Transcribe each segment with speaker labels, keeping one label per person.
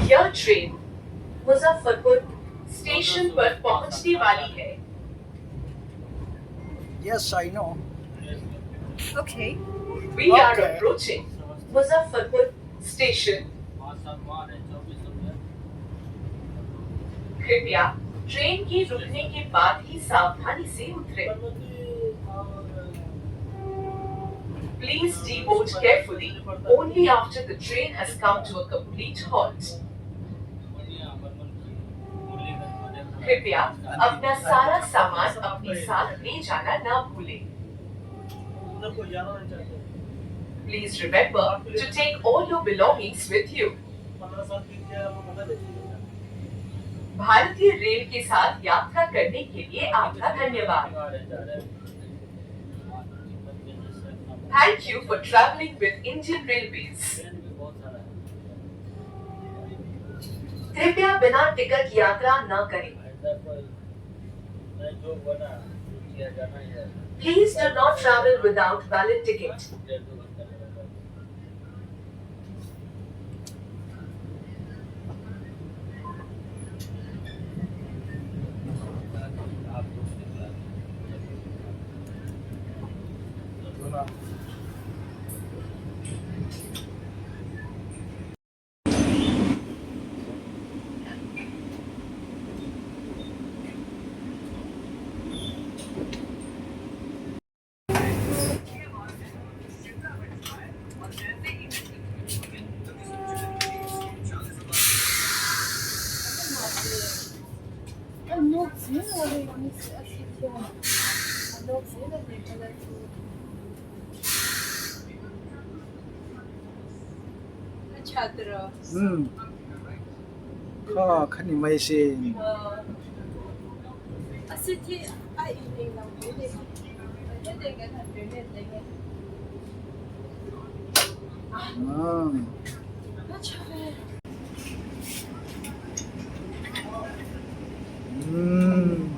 Speaker 1: यह ट्रेन मुजफ्फरपुर स्टेशन पर पहुंचने वाली है।
Speaker 2: Yes, I know.
Speaker 3: Okay.
Speaker 1: We are
Speaker 2: Okay.
Speaker 1: Approaching Muzaffarpur station. कृपया ट्रेन के रुकने के बाद ही सावधानी से उतरें। Please deboard carefully only after the train has come to a complete halt. कृपया अपना सारा सामान अपने साथ ले जाना ना भूलें। Please remember to take all your belongings with you. भारतीय रेल के साथ यात्रा करने के लिए आपका धन्यवाद। Thank you for travelling with Indian Railways. कृपया बिना टिकट यात्रा न करें। Please do not travel without valid ticket.
Speaker 2: Um. Kha khani mai sin. Um. Um.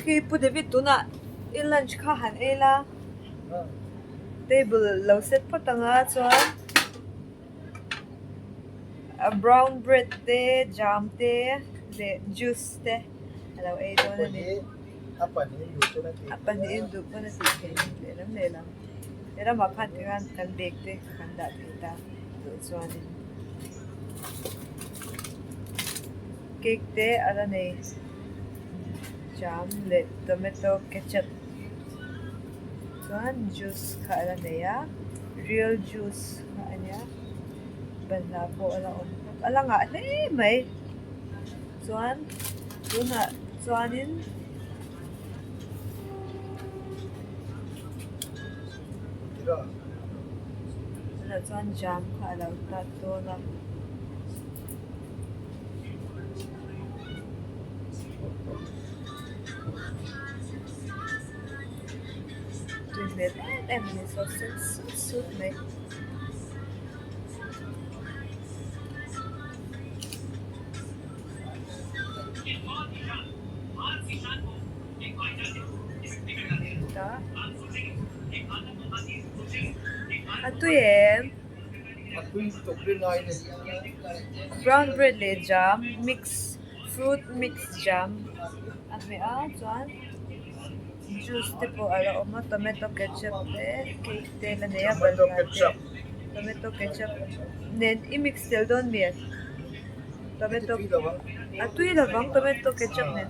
Speaker 3: Khi Pu David tunah i lunch kha han ei la, table lo set phawt ang a chuan a brown bread te jam te leh juice te a lo ei dawn a ni. A pahnihin duh pawn a tih theih a ni lehlam lehlam. Lehlamah khan tikhan kan bag te kan dah thei ta duh chuanin cake te a la nei. Jam leh tomato ketchup chuan juice kha a la nei a real juice kha a nia balhla pawh a la awm bawk a la ngah hle mai chuan tunah chuanin. Tunah chuan jam kha a lo tat dawn a. Tui hmel em em a ni saw sen sut sut mai. A tui em? Brown bread leh jam mix fruit mix jam a hmeh a chuan juice te pawh a la awm a tomato ketchup te cake te la nei a balhla te tomato ketchup nen i mix tel dawn mi tomato a tui lovang tomato ketchup nen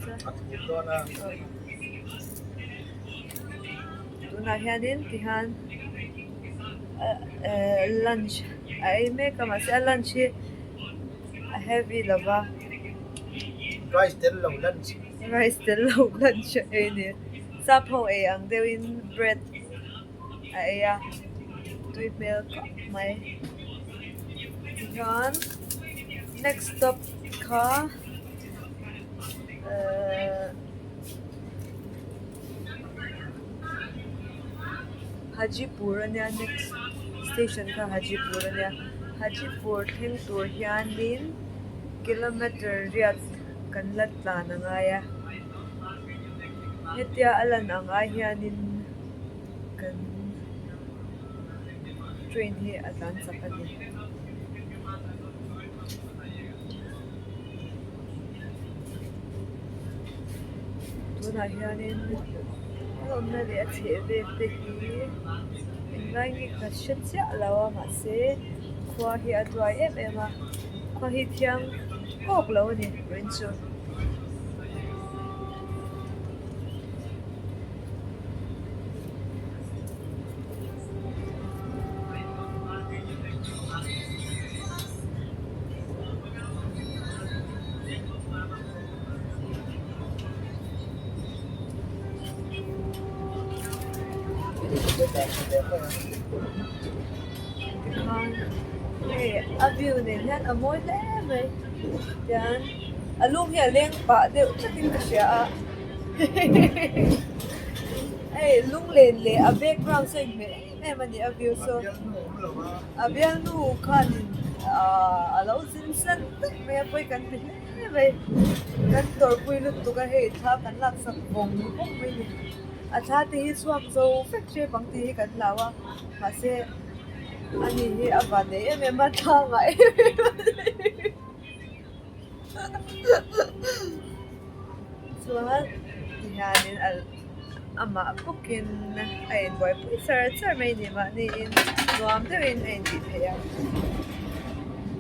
Speaker 3: chuan tunah hianin tihian. Lunch a ei mek a mahse a lunch hi a heavy lo va.
Speaker 2: Rice tel lo lunch.
Speaker 3: Rice tel lo lunch a ei a ni. Sap ho ei ang deuhin bread a ei a. tui hmel khawp mai tihian next stop kha ehh Hajipur ania next station kha Hajipur ania Hajipur thleng tur hianin kilometer riat kan la tlan a ngai a hetia a lan ang ai hianin kan train hi a tlan chak a ni. Tunah hianin a awmna leh a chhehvel te hi englai nge ka hre chiah lo a mahse khua hi a duai em em a khua hi thiang kawk lo a ni vawiin chu. Tikhan hei a view nen hian a mawi hle mai tian a lung hi a leng pah deuh tlatin ka hria a hei lunglen leh a background saw inhmeh em em a ni a view saw a bialnu khanin ahh a lo zin san daih mai a pawi kan ti hle mai kan tawrhpui lutuk a hei thla kan laksak vawng vawng mai a ni a thla te hi chhuak zo vek hrep ang tih hi kan hlau a mahse ani hi a van nei em em a thla ngah em em a ni. Chuan tihianin amah bawkin a inbuaipui char char mai a ni mahniin nuam deuhin a intih theih a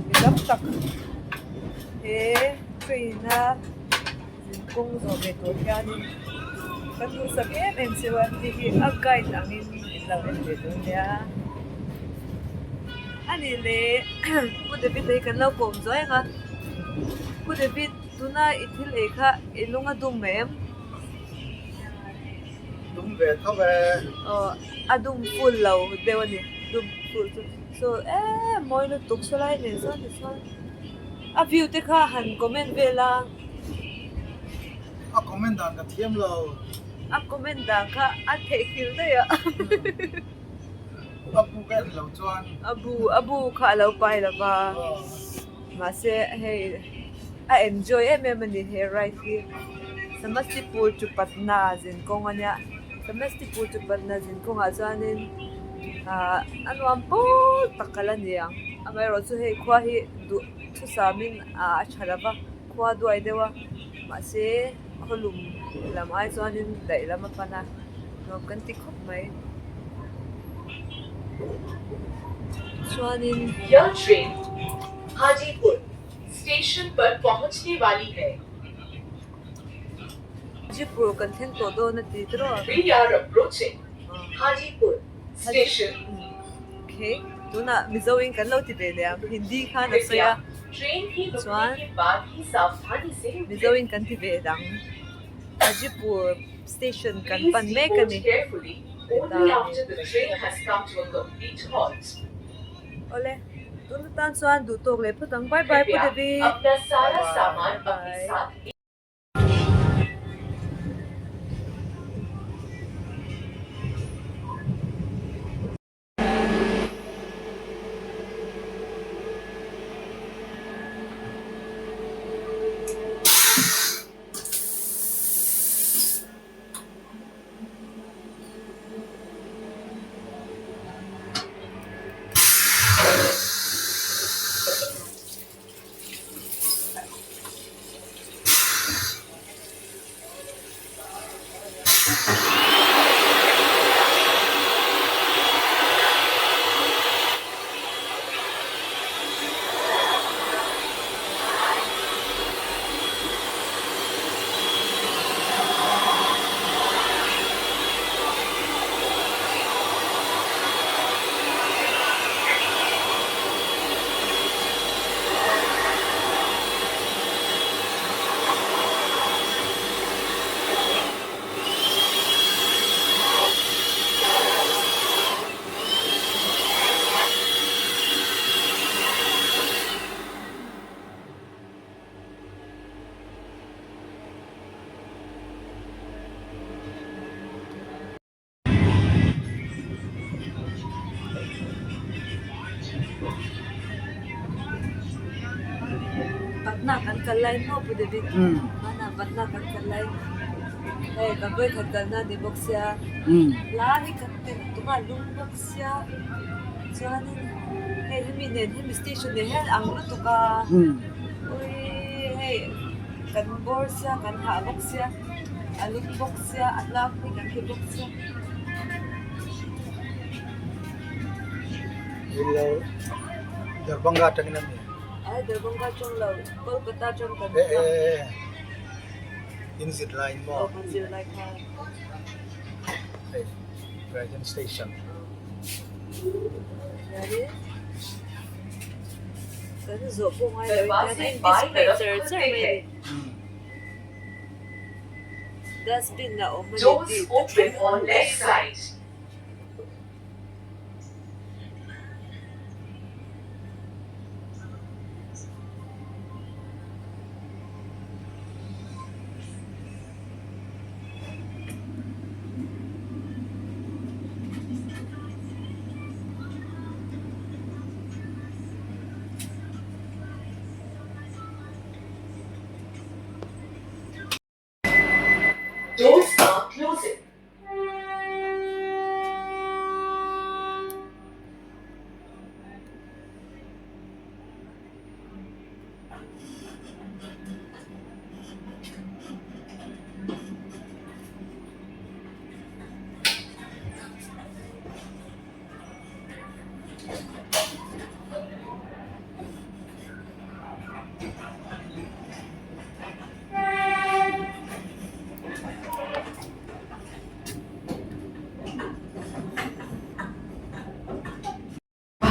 Speaker 3: mi tam tak he train a zinkawng zawh ve tur hianin kan duhsak em em cheu a hei hi a guide angin min lo en ve dawn nia a nih leh Pu David a hi kan lo kawm zuai ang a Pu David tuna i thil ei kha i lung a dum em?
Speaker 2: Dum ve tho e.
Speaker 3: Aw a dum full lo deuh a ni dum full chu saw em mawi lutuk saw lai nen sawn tichuan a view te kha han comment vel a.
Speaker 2: A comment dan ka thiam lo.
Speaker 3: A comment dan kha a theihnghilh daih a.
Speaker 2: A bu ka en lo chuan.
Speaker 3: A bu a bu kha a lo pai lo va. Mahse hei a enjoy em em a ni he ride hi. Samastipur to Patna zinkawng a nia. Samastipur to Patna zinkawngah chuanin ahh a nuam pawl tak a la ni ang. Amaherawhchu hei khua hi duh thusamin ah a tha lo va khua duai deuh a mahse khawlum lam ai chuanin daih lam a pan a nuam kan ti khawp mai chuanin.
Speaker 1: Yah train Hajipur station par pahunchne wali hai.
Speaker 3: Hajipur kan thleng tawh dawn a ti tiraw.
Speaker 1: We are approaching Hajipur station.
Speaker 3: Okay, tunah Mizo in kan lo ti ve leh ang, Hindi khan a sawi a, chuan Mizo in kan ti ve dang, Hajipur station kan pan mek a ni. Awle, tun atan chuan duh tawk leh phawt ang, bye bye Pu Devi. Bye bye. kan kal lai maw Pu David? Hmanah Patna kan kal lai hei kan vawikhat kalna a ni bawk sia hla hi kan tel tum a lung bawk sia chuanin hei hemi nen hemi station nen hian ang lutuk a ui hei kan bawr sia kan hah bawk sia a lung bawk sia a hla pawh hi kan hre bawk sia.
Speaker 2: Ilo Darbhanga atangin a ni.
Speaker 3: Ai Darbhanga atang lo Kolkata atang kan
Speaker 2: Eh eh eh in zir laiin maw?
Speaker 3: Aw kan zir lai kha.
Speaker 2: Hei Dragon Station.
Speaker 3: Chuanin kan zawh pawh ngai lo in tian a in display char char mai a ni. Dustbin a awm a ni
Speaker 1: Doors
Speaker 3: tih te
Speaker 1: open
Speaker 3: thleng
Speaker 1: on left side. Doors are closing.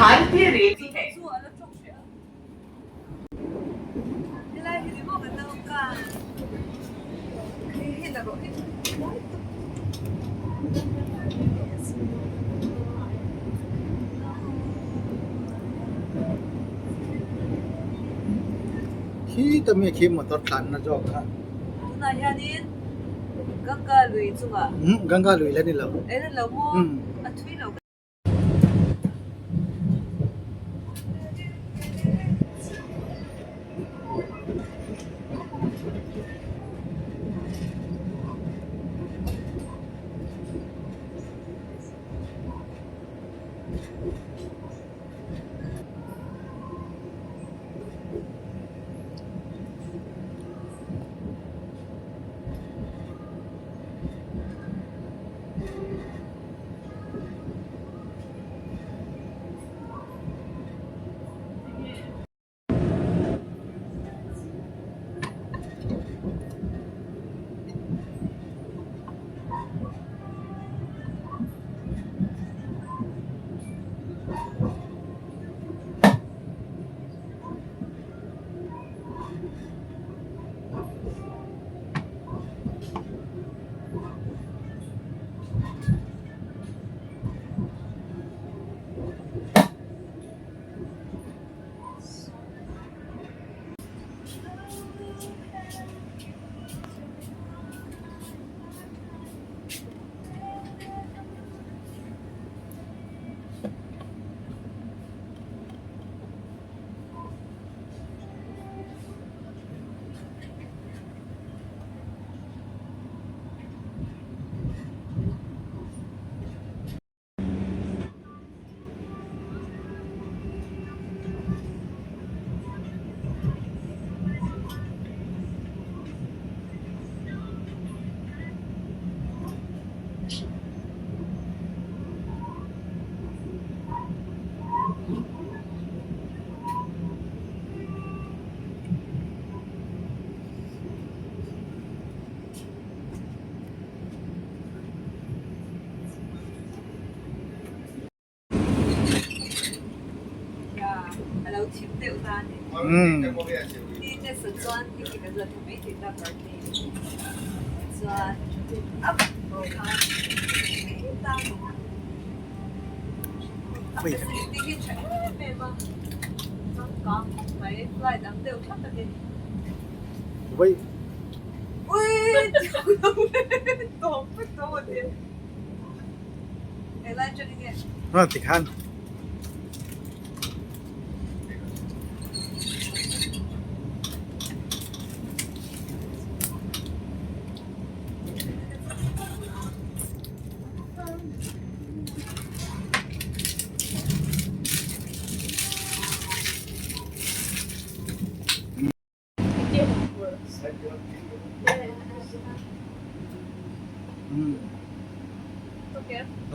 Speaker 1: Bharatiya Rail hai.
Speaker 3: Chu a la tawk hreh a. Helai hi ni maw kan la awm ka. Hei hi la rawh hi lai tak.
Speaker 2: Khi ta mi khi motor tlanna zawk kha.
Speaker 3: Tunah hianin Ganga lui chungah.
Speaker 2: Ganga lui la ni lo.
Speaker 3: Ei la lo maw? A thui lo. A lo thim deuh ta a ni. Ni te sa chuan hei hi kan la tha mai thei ta party chuan a pawh kha mai ta a ni. A facility hi tha em em a, changkang khawp mai flight ang deuh thlap a ni. Ui tawp vek tawh a ni. Helai atangin nge?
Speaker 2: Hma tikhan.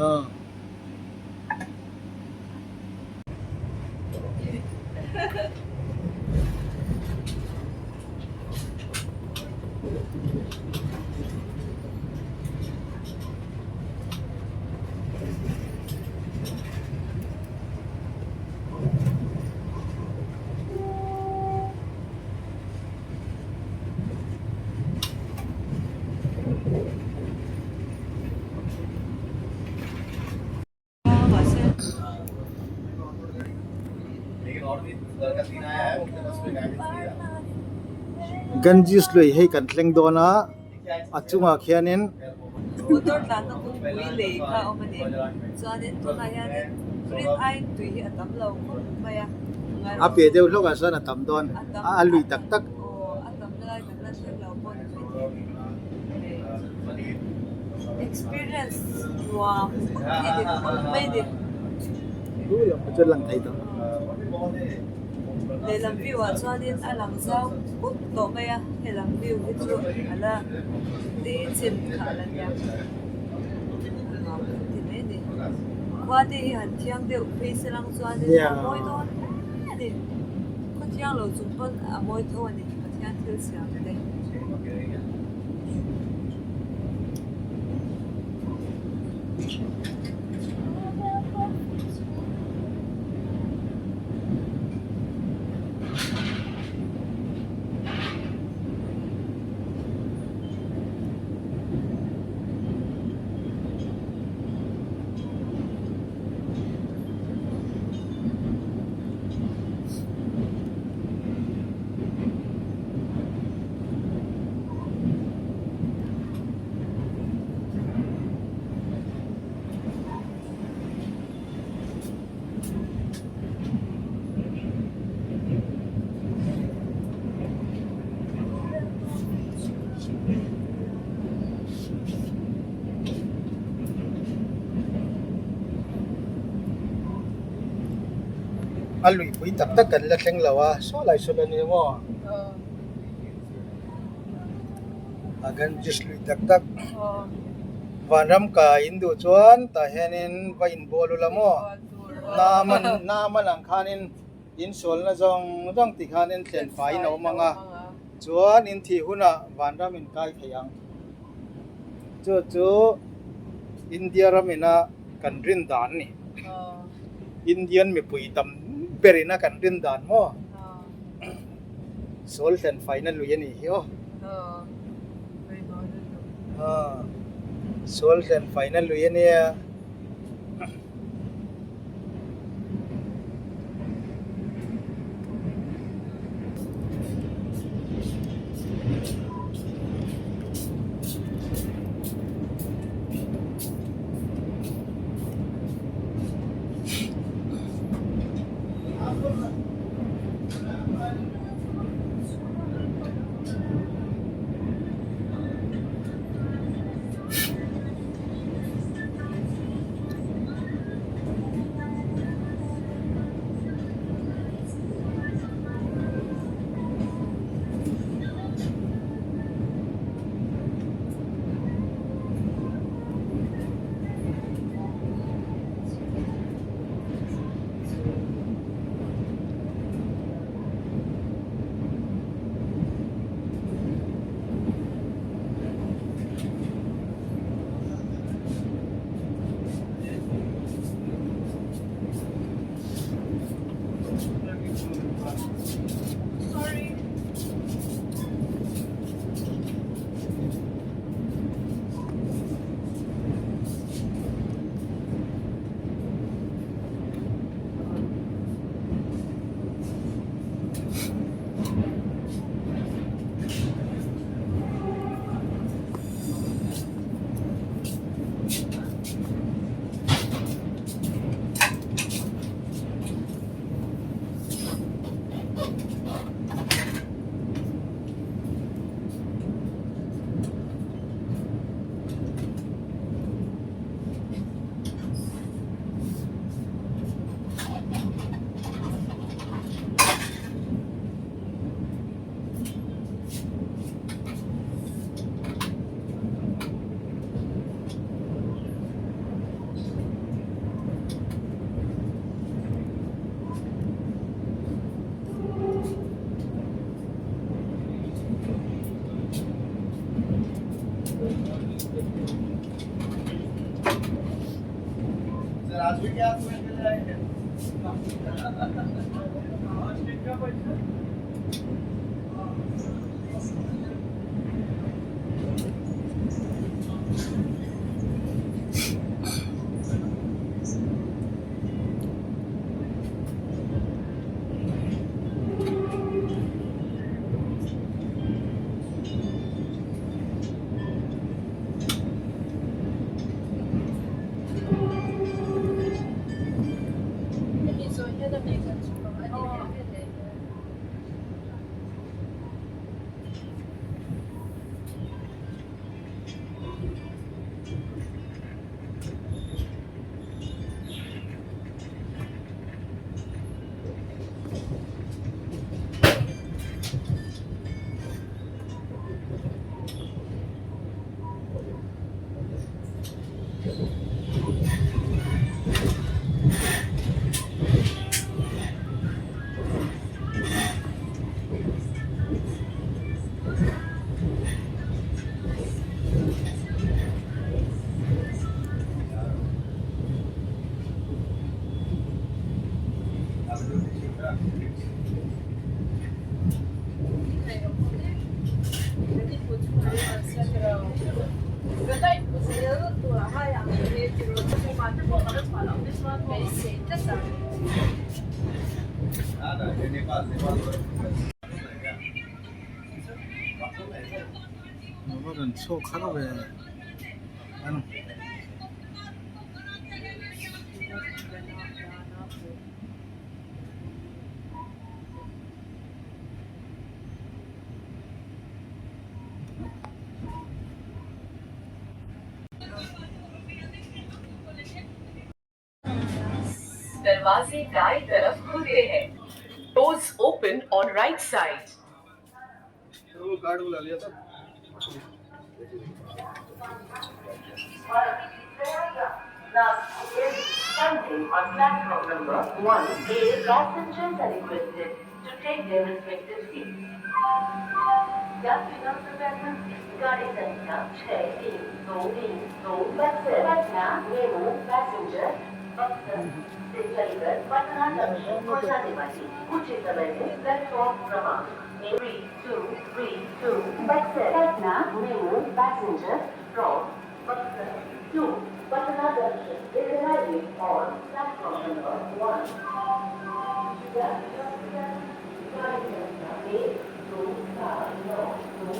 Speaker 2: Ah. Ganges lui hei kan thleng dawn a a chungah khianin
Speaker 3: Motor tlanna kawngpui lei kha a awm a ni chuanin tunah hianin rin aiin tui hi a tam lo khawp mai a.
Speaker 2: A pe deuh hlawkah chuan a tam dawn a lui tak tak.
Speaker 3: Aw a tam na lai kan la thleng lo pawh ni mai thei. Experience nuam tak hi ni khawp mai ni.
Speaker 2: Chu lam chu lang thei tawh.
Speaker 3: Lehlam view ah chuanin a lang zau put tawh mai a, helam view hi chu a la ti chin khah la nia. Nuam kan ti mai a ni. Khua te hi han thiang deuh phei se lang chuanin a mawi dawn hle a ni. Khaw thiang lo chung pawn a mawi tho a ni Pathian thil siam te.
Speaker 2: A luipui tak tak kan la thleng lo a saw lai sawn a ni maw a Ganges lui tak tak vanram kai in duh chuan tah hianin va inbual ula maw naman naman ang khanin in sualna zawng zawng ti khanin thlen faiin a awm ang a chuan in thih hunah vanram in kai thei ang chu chu India ramina kan rin dan a ni Indian mipui tam berina kan rin dan maw. Sual hlen faina lui a nih hi aw. Sual hlen faina lui a nia. A rawn chhuak har ve a ni.
Speaker 1: दरवाजे दाएं तरफ खुलते हैं Doors open on right side.
Speaker 2: वो गार्ड बुला लिया था
Speaker 4: On platform number 1A, passengers are requested to take their respective seats. यात्रीगण कृपया गाड़ी संख्या 6 3 2 3 2 बक्सर पटना MEMU passenger Buxar से चलकर पटना जंक्शन पहुंचाने वाली कुछ ही समय में प्लेटफॉर्म क्रमांक 3 2 3 2 Buxar Patna MEMU passenger from Buxar to Patna junction is arriving on platform number 1. एक दो सात नौ दो